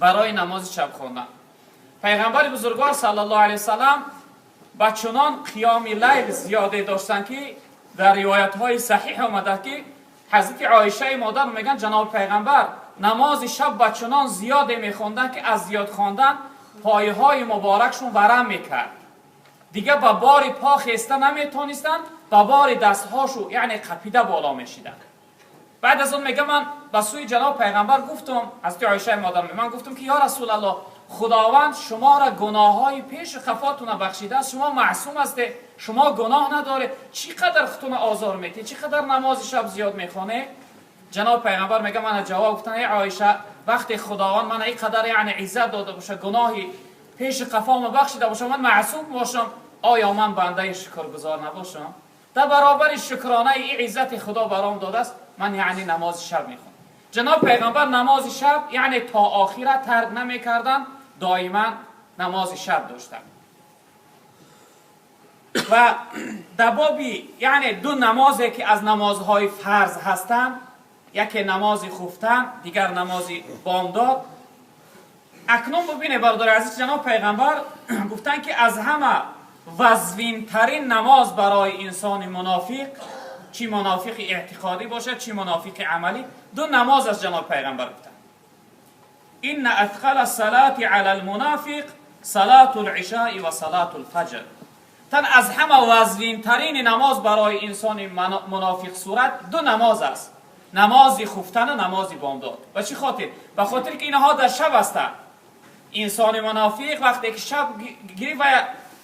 برای نماز شب خواندن. پیغمبر بزرگوار صلی الله علیه وسلم با چنان قیام لیل زیاده داشتن که در روایت های صحیح آمده که حضرت عایشه مادر میگن جناب پیغمبر نماز شب با چنان زیاده میخوندن که از زیاد خواندن پایه های مبارکشون ورم میکرد. دیگه با بار پا خسته نمیتونستن، با بار دستهاشو یعنی قپیده بالا میشیدن. بعد از اون میگه من به سوی جناب پیغمبر گفتم، حضرت عایشه مادر من گفتم که یا رسول الله، خداوند شما را گناههای پیش خفاتون بخشیده است، شما معصوم هسته، شما گناه نداره، چقدر خودتون آزار میتی، چقدر نماز شب زیاد میخونه؟ جناب پیغمبر میگه من جواب گفتم ای عایشه، وقتی خداوند من اینقدر یعنی عزت داده باشه، گناهی پیش قفام بخشیده باشه، من معصوم باشم، آیا من بنده شکرگزار نباشم؟ در برابر شکرانه ای عزت خدا برام داده است، من یعنی نماز شب میخونم. جناب پیغمبر نماز شب یعنی تا آخره ترک نمیکردن، دائما نماز شب داشتن. و در بابی یعنی دو نمازی که از نمازهای فرض هستند، یکی نماز خفتن، دیگر نماز بامداد. اکنون ببینه برادر عزیز، جناب پیغمبر گفتن که از همه وزوین ترین نماز برای انسان منافق، چی منافق اعتقادی باشه چی منافق عملی، دو نماز از جناب پیغمبر گفتن. ان اثقل الصلاه علی المنافق صلاه العشاء و صلاه الفجر. تن از همه وزوین ترین نماز برای انسان منافق صورت دو نماز است، نماز خفتن و نماز بامداد. و چی خاطر؟ به خاطر که اینها در شب هستند. انسان منافق وقتی که شب گیری و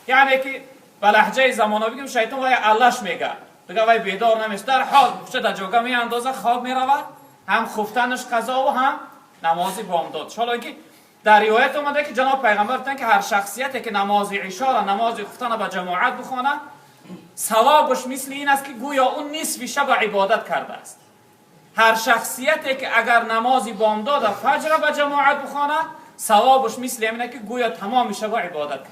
یعنی که به لهجه زمانه بگیم شیطان وای اللهش میگه دیگه وای بیدار نمیشه، در حال چه در جوگه میاندازه خواب میرود، هم خفتنش قضا و هم نماز بامداد. حالا اینکه در روایت اومده که جناب پیغمبر گفتن که هر شخصیتی که نماز عشا را نماز خفتن به جماعت بخونه، ثوابش مثل این است که گویا اون نصف شب عبادت کرده است. هر شخصیتی که اگر نماز بامداد و فجر را به جماعت بخونه، ثوابش مثل اینه که گویا تمام شب عبادت کرده.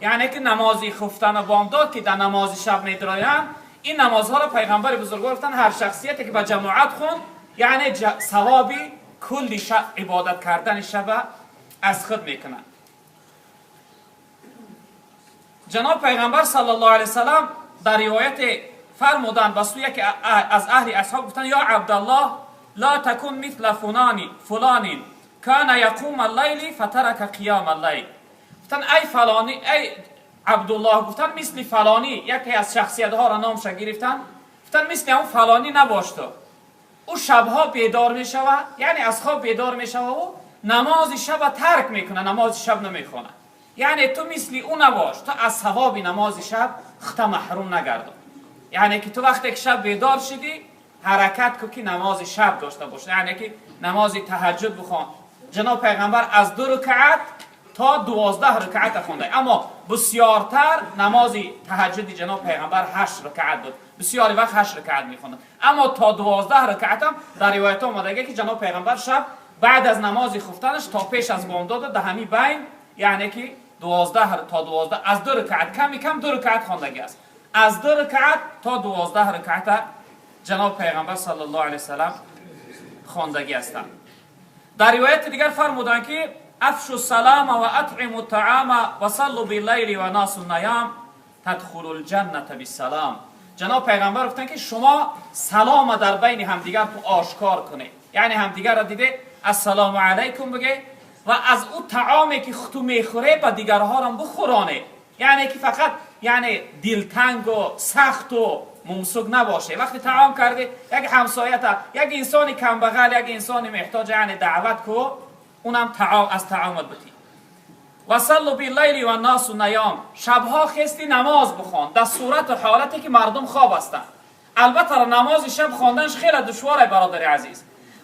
یعنی که نماز خفتن و بامداد که در نماز شب میدرایم، این نمازها را پیغمبر بزرگوار گفتن هر شخصیتی که به جماعت خون، یعنی ثوابی کلی شب عبادت کردن شب از خود میکنن. جناب پیغمبر صلی الله علیه وسلم در روایت فرمودن به سوی که از اهل اصحاب گفتن یا عبدالله لا تکن مثل فلان کان یقوم اللیل فترک قیام اللیل. گفتن ای فلانی، ای عبدالله، گفتن مثل فلانی، یکی از شخصیت ها را نامش گرفتن، گفتن مثل اون فلانی نباش تو، او شبها بیدار می شود، یعنی از خواب بیدار می شود و نماز شب ترک میکنه، نماز شب نمیخونه. یعنی تو مثل او نباش، تو از ثواب نماز شب خودت محروم نگردان. یعنی که تو وقتی که شب بیدار شدی حرکت کو که نماز شب داشته باش، یعنی که نماز تهجد بخوان. جناب پیغمبر از 2 رکعت تا 12 رکعت خونده، اما بسیارتر نماز تهجد جناب پیغمبر 8 رکعت بود، بسیاری وقت 8 رکعت میخوند، اما تا 12 رکعت هم در روایت آمده که جناب پیغمبر شب بعد از نماز خفتنش تا پیش از بامداد در همین بین، یعنی که 12 تا 12 از 2 رکعت کمی کم 2 رکعت خواندگی است، از 2 رکعت تا 12 رکعت جناب پیغمبر صلی الله علیه وسلم خواندگی هستند. در روایت دیگر فرمودند که افشوا السلام و اطعموا الطعام و صلوا باللیل و ناس نیام تدخلوا الجنة بالسلام. جناب پیغمبر گفتند که شما سلام در بین همدیگر تو آشکار کنید، یعنی همدیگر را دیده السلام علیکم بگه و از او طعامی که خودتو میخوره به دیگرها را بخورانه، یعنی که فقط یعنی دلتنگ و سخت و ممسک نباشه. وقتی طعام کرده یک همسایه تا یک انسان کم بغل، یک انسان محتاج، یعنی دعوت کو، اونم طعام از طعامت بتی. و صلوا باللیل و الناس نیام، شبها خستی نماز بخوان در صورت و حالتی که مردم خواب هستند. البته نماز شب خواندنش خیلی دشواره برادر عزیز.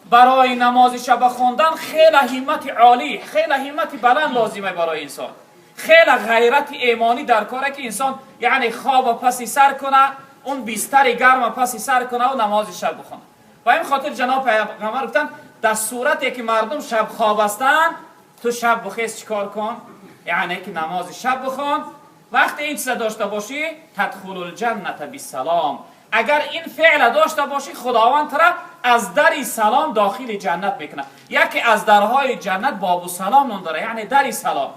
برای نماز شب خواندن خیلی همت عالی، خیلی همت بلند لازمه برای انسان، خیلی غیرت ایمانی در کاره که انسان یعنی خواب پسی سر کنه، اون بستر گرم پسی سر کنه و نماز شب بخونه. و این خاطر جناب پیغمبر گفتن در صورتی که مردم شب خواب هستند تو شب بخیز چیکار کن؟ یعنی که نماز شب بخوان. وقتی این چیز داشته باشی تدخل الجنة بالسلام، اگر این فعل داشته باشی خداوند تو را از در سلام داخل جنت میکنه. یکی از درهای جنت باب السلام نام داره، یعنی در سلام.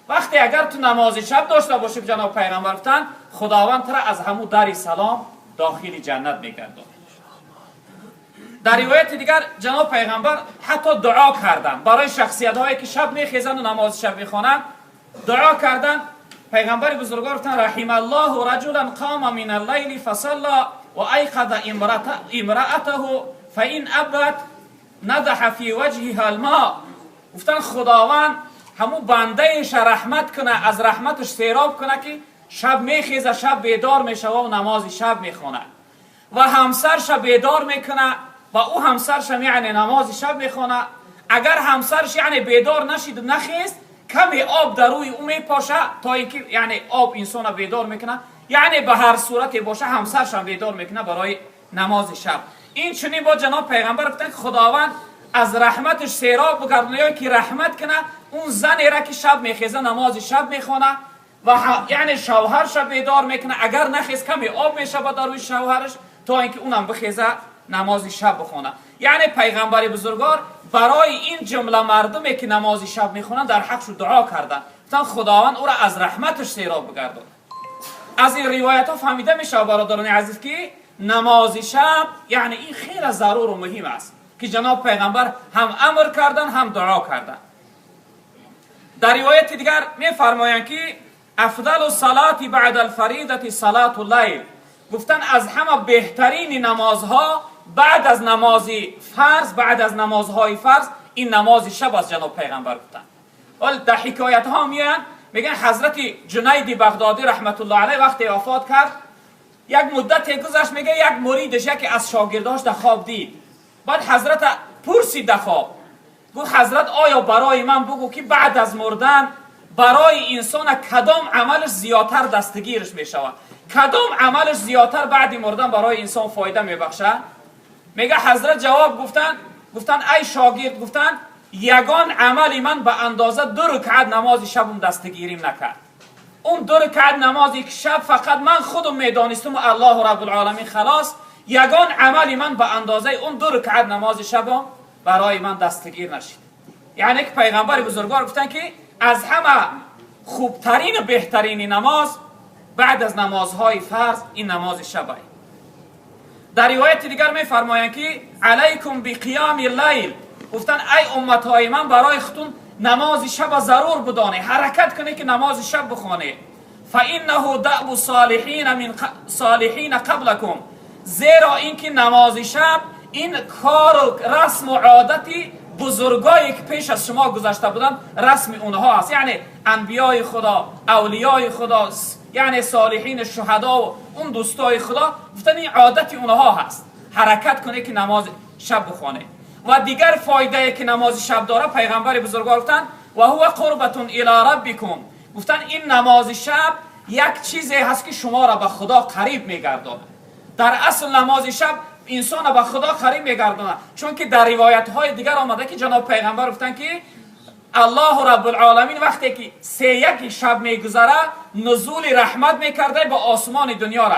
وقتی اگر تو نماز شب داشته باشی، جناب پیغمبر گفتن خداوند تو را از همون در سلام داخل جنت میگردونه. در روایت دیگر جناب پیغمبر حتی دعا کردن برای شخصیت هایی که شب میخیزن و نماز شب میخوانن، دعا کردن. پیغمبر بزرگوار گفتن رحم الله رجلا قام من اللیل فصلى و ایقظ امرأته فإن ابت نضح فی وجهها الماء. گفتن خداوند همون بندهش رحمت کنه، از رحمتش سیراب کنه که شب میخیزه، شب بیدار میشه و نماز شب میخونه و همسرش بیدار میکنه و او همسرش یعنی نماز شب میخونه. اگر همسرش یعنی بیدار نشید و نخیست، کمی آب در روی او میپاشه تا اینکه یعنی آب انسان بیدار میکنه، یعنی به هر صورتی باشه همسرش هم بیدار میکنه برای نماز شب. این چنین با جناب پیغمبر گفتن خداوند از رحمتش سیراب بگردونه، یا که رحمت کنه اون زنی را که شب میخیزه نماز شب میخونه و یعنی شوهرش بیدار میکنه، اگر نخیز کمی آب میشه در روی شوهرش تا اینکه اونم بخیزه نماز شب بخونه. یعنی پیغمبر بزرگوار برای این جمله مردمی که نماز شب میخونن در حقش دعا کردن، گفتن خداوند او را از رحمتش سیراب بگردونه. از این روایت ها فهمیده میشه برادران عزیز که نماز شب یعنی این خیلی ضرور و مهم است که جناب پیغمبر هم امر کردن هم دعا کردن. در روایت دیگر میفرمایند که افضل الصلاة بعد الفریضة صلاة اللیل. گفتن از همه بهترین نمازها بعد از نماز فرض، بعد از نمازهای فرض، این نماز شب از جناب پیغمبر گفتن. ولی در حکایت ها میان میگن حضرت جنید بغدادی رحمت الله علیه وقتی وفات کرد، یک مدت گذشت، میگه یک مریدش، یکی از شاگرداش در خواب دید. بعد حضرت پرسید در خواب، گفت حضرت آیا برای من بگو که بعد از مردن برای انسان کدام عملش زیادتر دستگیرش میشود، کدام عملش زیادتر بعد مردن برای انسان فایده میبخشه؟ میگه حضرت جواب گفتن، گفتن ای شاگرد، گفتن یگان عملی من به اندازه 2 رکعت نماز شبم دستگیریم نکرد. اون 2 رکعت نمازی که شب فقط من خودم میدانستم و الله رب العالمین خلاص، یگان عملی من به اندازه اون 2 رکعت نماز شبم برای من دستگیر نشید. یعنی که پیغمبر بزرگوار گفتن که از همه خوبترین و بهترین نماز بعد از نمازهای فرض این نماز شب است. در روایت دیگر میفرمایند که علیکم بقیام اللیل. گفتن ای امتهای من برای خودتون نماز شب ضرور بدانه، حرکت کنه که نماز شب بخوانه. فانه دأب الصالحین من صالحین قبلکم، زیرا اینکه نماز شب این کار و رسم و عادتی بزرگایی که پیش از شما گذشته بودن رسم اونها است. یعنی انبیای خدا، اولیای خدا، یعنی صالحین، شهدا و اون دوستای خدا، گفتن این عادت اونها هست، حرکت کنه که نماز شب بخوانه. و دیگر فایده که نماز شب داره پیغمبر بزرگوار گفتن و هو قربة الی ربکم. گفتن این نماز شب یک چیزی هست که شما را به خدا قریب میگرداند. در اصل نماز شب انسان به خدا قریب میگرداند، چون که در روایت های دیگر آمده که جناب پیغمبر گفتن که الله رب العالمین وقتی که 3 شب میگذره نزول رحمت میکرده به آسمان دنیا را.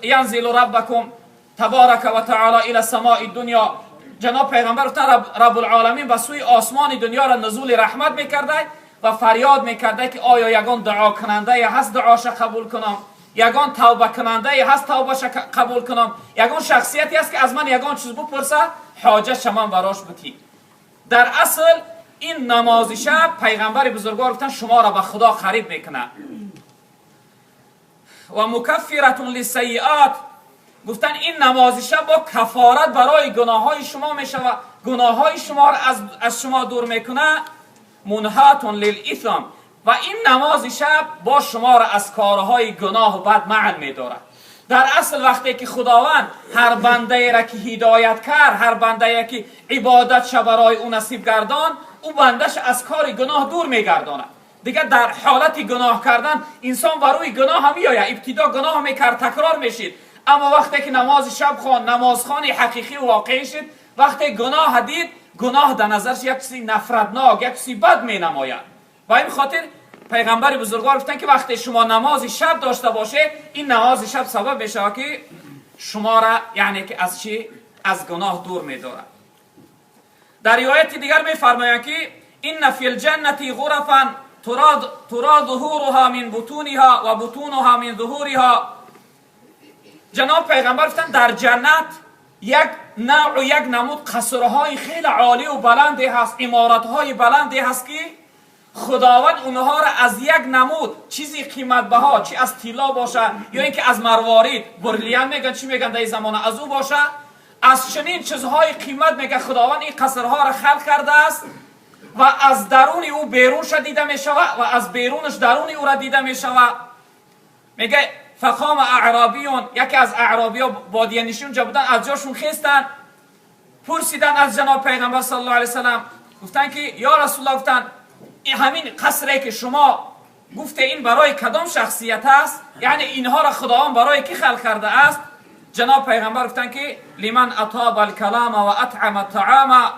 ینزل ربکم تبارک و تعالی الی سماء الدنیا. جناب پیغمبر گفتن رب العالمین به سوی آسمان دنیا را نزول رحمت میکرده و فریاد میکرده که آیا یگان دعا کننده هست دعاش قبول کنم، یگان توبه کننده هست توبهش قبول کنم، یگان شخصیتی هست که از من یگان چیز بپرسه حاجتش من براش بتی. در اصل این نماز شب پیغمبر بزرگوار گفتن شما را به خدا قریب میکنه. و مکفرة للسیئات. گفتن این نماز شب با کفارت برای گناه های شما میشه و گناه های شما را از شما دور میکنه. منهات للاثم. و این نماز شب با شما را از کارهای گناه و بد منع میدارد. در اصل وقتی که خداوند هر بنده را که هدایت کرد، هر بنده که عبادت شب برای او نصیب گردان، او بندش از کار گناه دور میگرداند. دیگه در حالت گناه کردن انسان بر روی گناه هم میآید، ابتدا گناه میکرد، تکرار میشید، اما وقتی که نماز شب خوان، نمازخوان حقیقی و واقعی شد، وقتی گناه دید، گناه در نظرش یک چیزی نفرتناک، یک چیزی بد مینماید. و این خاطر پیغمبر بزرگوار گفتن که وقتی شما نماز شب داشته باشه، این نماز شب سبب میشه که شما را یعنی که از چی؟ از گناه دور می‌دارد. در روایت دیگر می‌فرمایند که ان فی الجنة غرفا ترى ظهورها من بطونها و بطونها من ظهورها. جناب پیغمبر گفتند در جنت یک نوع و یک نمود قصرهای خیلی عالی و بلندی هست، عمارتهای بلندی هست که خداوند اونها را از یک نمود چیزی قیمت بها، چی از طلا باشه یا اینکه از مروارید، برلیان میگن، چی میگن در این زمانه، از او باشه، از چنین چیزهای قیمت میگه خداوند این قصرها را خلق کرده است و از درون او بیرونش دیده میشود و از بیرونش درون او را دیده میشود. میگه فقام اعرابیون، یکی از اعرابی ها بادیه نشین اونجا بودن، از جاشون خیستن، پرسیدن از جناب پیغمبر صلی الله علیه وسلم، گفتن که یا رسول الله، گفتن این همین قصری که شما گفته این برای کدام شخصیت است؟ یعنی اینها را خداوند برای کی خلق کرده است؟ جناب پیغمبر گفتن که لمن اطاب الکلام و اطعم الطعام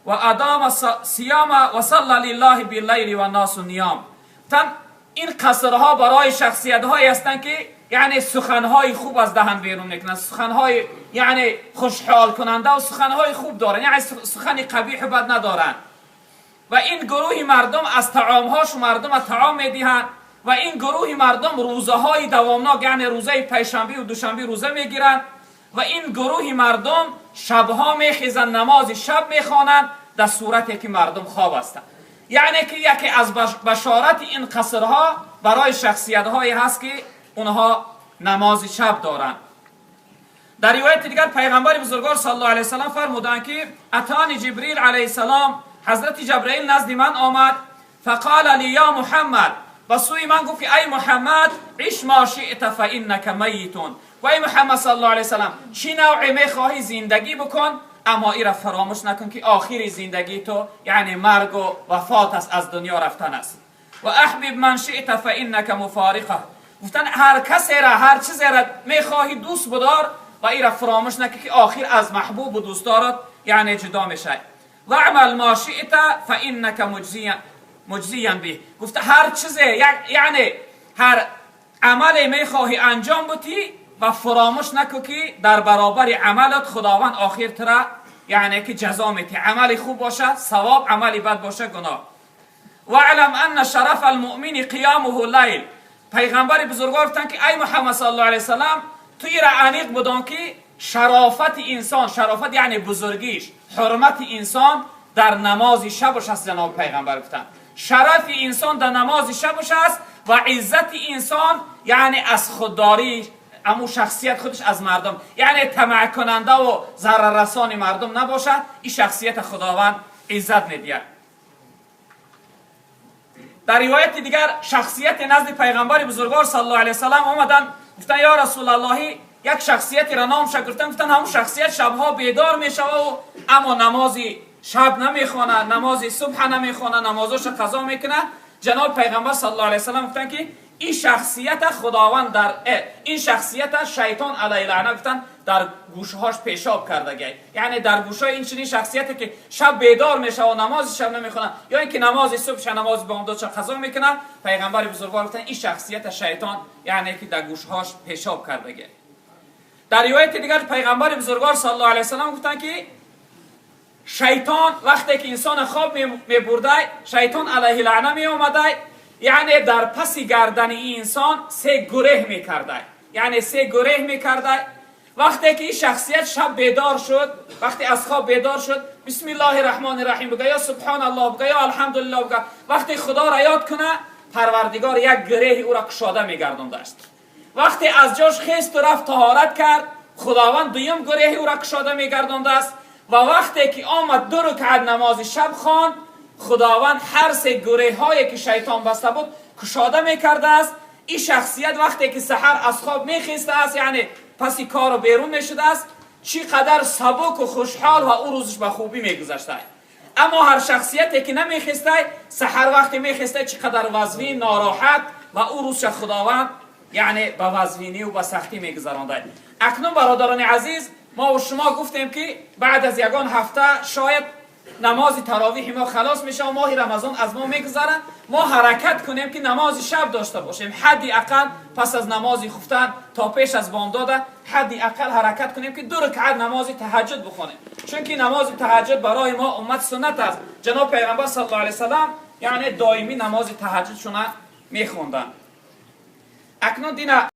و ادام الصیام و صلی لله باللیل و الناس نیام. گفتن این قصرها برای شخصیت هایی هستند که یعنی سخنهای خوب از دهن بیرون میکنن، سخنهای یعنی خوشحال کننده و سخنهای خوب دارن، یعنی سخن قبیح و بد ندارن. و این گروه مردم از طعامهاش مردم طعام میدهند و این گروه مردم روزه های دوامناک، یعنی روزه پنجشنبه و دوشنبه روزه میگیرند و این گروه مردم شبها میخیزند، نماز شب میخوانند در صورتی که مردم خواب هستند. یعنی که یکی از بشارت این قصرها برای شخصیت هایی هست که اونها نماز شب دارند. در روایت دیگر پیغمبر بزرگوار صلی الله علیه وسلم فرمودند که اتانی جبریل علیه السلام، حضرت جبرئیل نزد من آمد، فقال لی یا محمد، به سوی من گفت که ای محمد عش ما شئت فانک میتون. و ای محمد صلی الله علیه وسلم چی نوعی میخواهی زندگی بکن، اما ای را فراموش نکن که آخر زندگی تو یعنی مرگ و وفات است، از دنیا رفتن است. و احبب من شئت فانک مفارقه. گفتن هر کسی را هر چیزی را میخواهی دوست بدار و ای را فراموش نکن که آخر از محبوب و دوستدارت یعنی جدا میشه. و اعمل ما شئت فانک مجزیا به. گفته هر چیزی یعنی هر عمل میخواهی انجام بدی و فراموش نکن که در برابر عملت خداوند آخر ترا یعنی که جزا میده. عمل خوب باشه ثواب، عمل بد باشه گناه. و اعلم ان شرف المؤمن قیامه اللیل. پیغمبر بزرگوار گفتن که ای محمد صلی الله علیه وسلم تو را عمیق بدان که شرافت انسان، شرافت یعنی بزرگیش، حرمت انسان در نماز شبش است. جناب پیغمبر گفتن شرف انسان در نماز شبش است و عزت انسان یعنی از خودداری، امو شخصیت خودش از مردم، یعنی طمع کننده و ضرر رسان مردم نباشد. این شخصیت خداوند عزت میدهد. در روایت دیگر شخصیت نزد پیغمبر بزرگوار صلی الله علیه وسلم آمدن، گفتن یا رسول الله، یک شخصیتی را نامش گرفتن، گفتن همون شخصیت شبها بیدار میشوه و اما نماز شب نمیخوانه، نماز صبح نمیخوانه، نمازش قضا میکنه. جناب پیغمبر صلی الله علیه وسلم گفتن که این شخصیت خداوند در این شخصیت شیطان علیه لعنه گفتن در گوشهاش پیشاب کرده، یعنی در گوشهای این چنین شخصیتی که شب بیدار میشه و نماز شب نمیخونه یا اینکه نماز صبح نماز بامداد قضا میکنه، پیغمبر بزرگوار گفتن این شخصیت شیطان یعنی که در گوشهاش پیشاب کرده. در روایت دیگر پیغمبر بزرگوار صلی الله علیه وسلم گفتن که شیطان وقتی که انسان خواب میبرده، شیطان علیه لعنه می اومده، یعنی در پس گردن انسان سه گره میکرده، یعنی سه گره میکرده. وقتی که این شخصیت شب بیدار شد، وقتی از خواب بیدار شد، بسم الله الرحمن الرحیم بگه یا سبحان الله بگه یا الحمدلله بگه، وقتی خدا را یاد کنه، پروردگار یک گره او را کشاده میگردونده است. وقتی از جاش خیست و رفت طهارت کرد، خداوند دویم گره او را کشاده میگردونده است. و وقتی که آمد دو رکعت نماز شب خواند، خداوند هر سه گره هایی که شیطان بسته بود کشاده میکرده است. این شخصیت وقتی که سحر از خواب میخیسته است، یعنی پس کارو بیرون میشده است، چی قدر سبک و خوشحال و او روزش به خوبی میگذشته. اما هر شخصیتی که نمیخیسته، سحر وقتی میخیسته چی قدر وزنی، ناراحت و او روزش خداوند یعنی به وزنی و به سختی میگذرانده. اکنون برادران عزیز، ما و شما گفتیم که بعد از یگان هفته شاید намози таровиҳи мо халос меша, моҳи Рамазон аз мо мегузарад, мо ҳаракат кунем, ки намози шаб дошта бошем. Ҳадди ақал пас аз намози хуфтан то пеш аз бомдода ҳадди ақал ҳаракат кунем, ки ду ракъат намози таҳаҷҷуд бихонем, чунки намози таҳаҷҷуд барои мо уммат суннат аст. Ҷаноб Пайғамбар саллаллоҳу алайҳи васаллам, яъне, доимӣ намози таҳаҷҷудшона мехонданд. Акнун дина